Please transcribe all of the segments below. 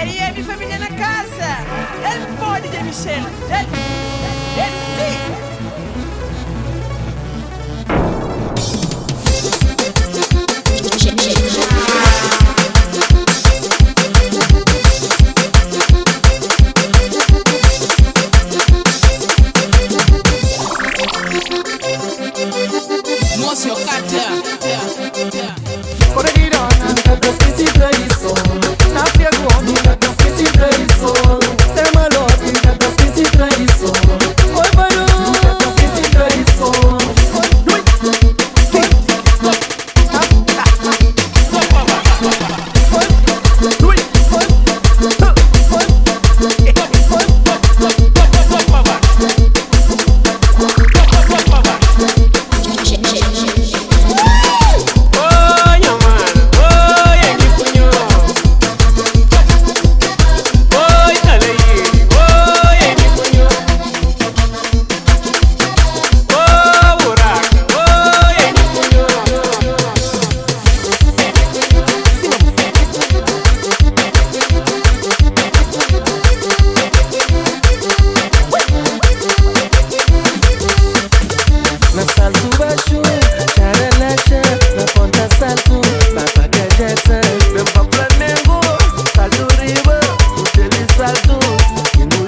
RM família na casa. El pode de Michel. El. É sim. Nunca te esqueci traição. Na pegou, nunca te esqueci traição. Sem malote, nunca te esqueci traição. Oi, barulho, nunca te esqueci traição. Na salto baixo, já relaxa. Na ponta salto, papa cajeta. Vem pa Flamengo, salto riba, dele salto. E no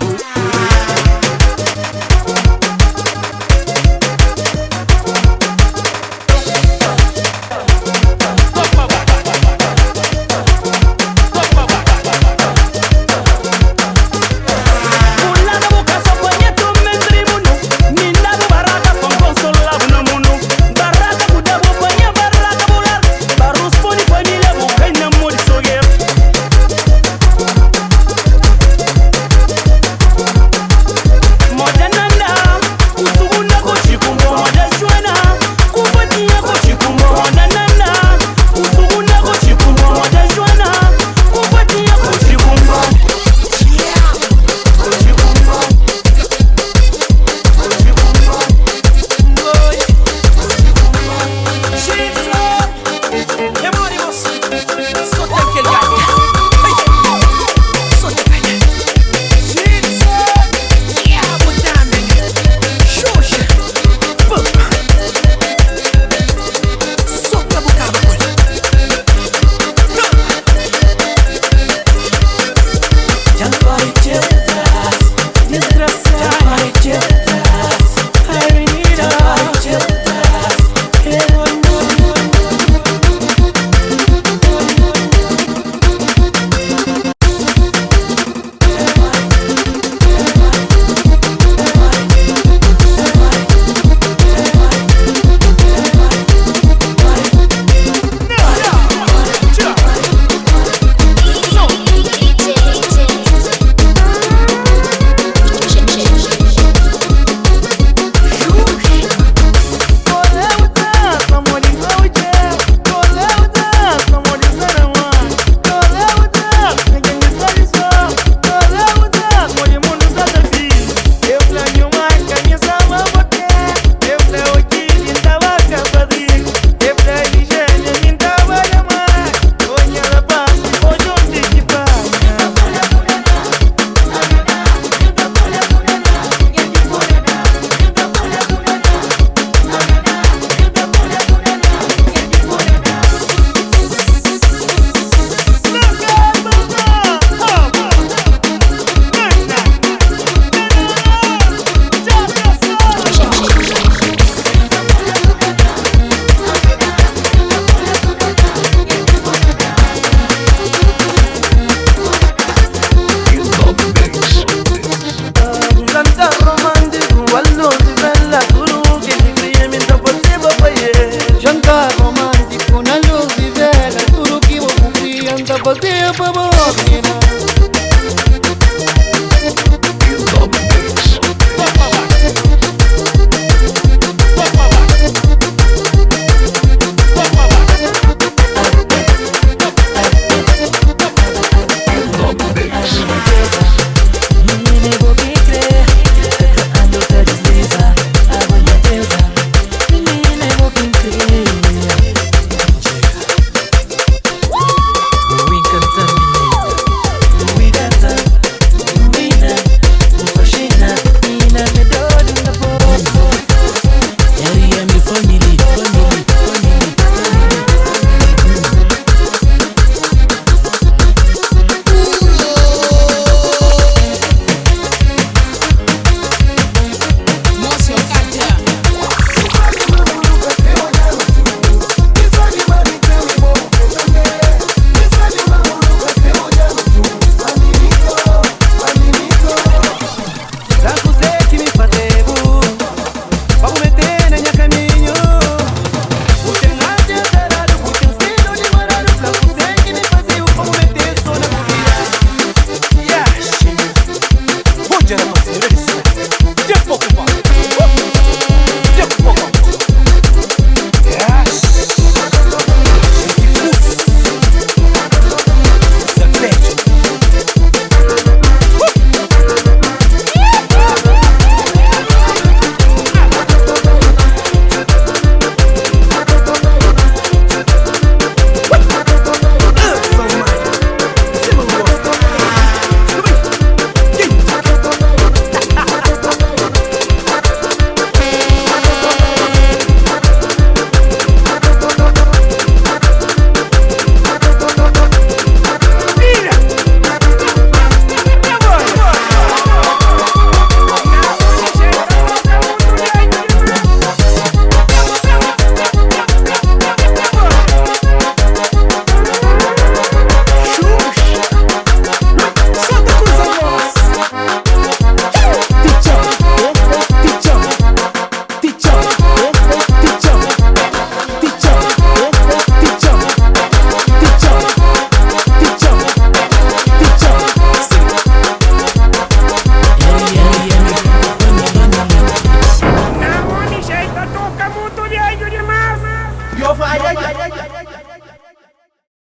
Jantar romântico, a luz de vela, tudo que te cria, me dá você. Jantar romântico, na luz de vela, tudo que vou cumprir, anda fazer pra menina. Vou encantar menina. No fadja.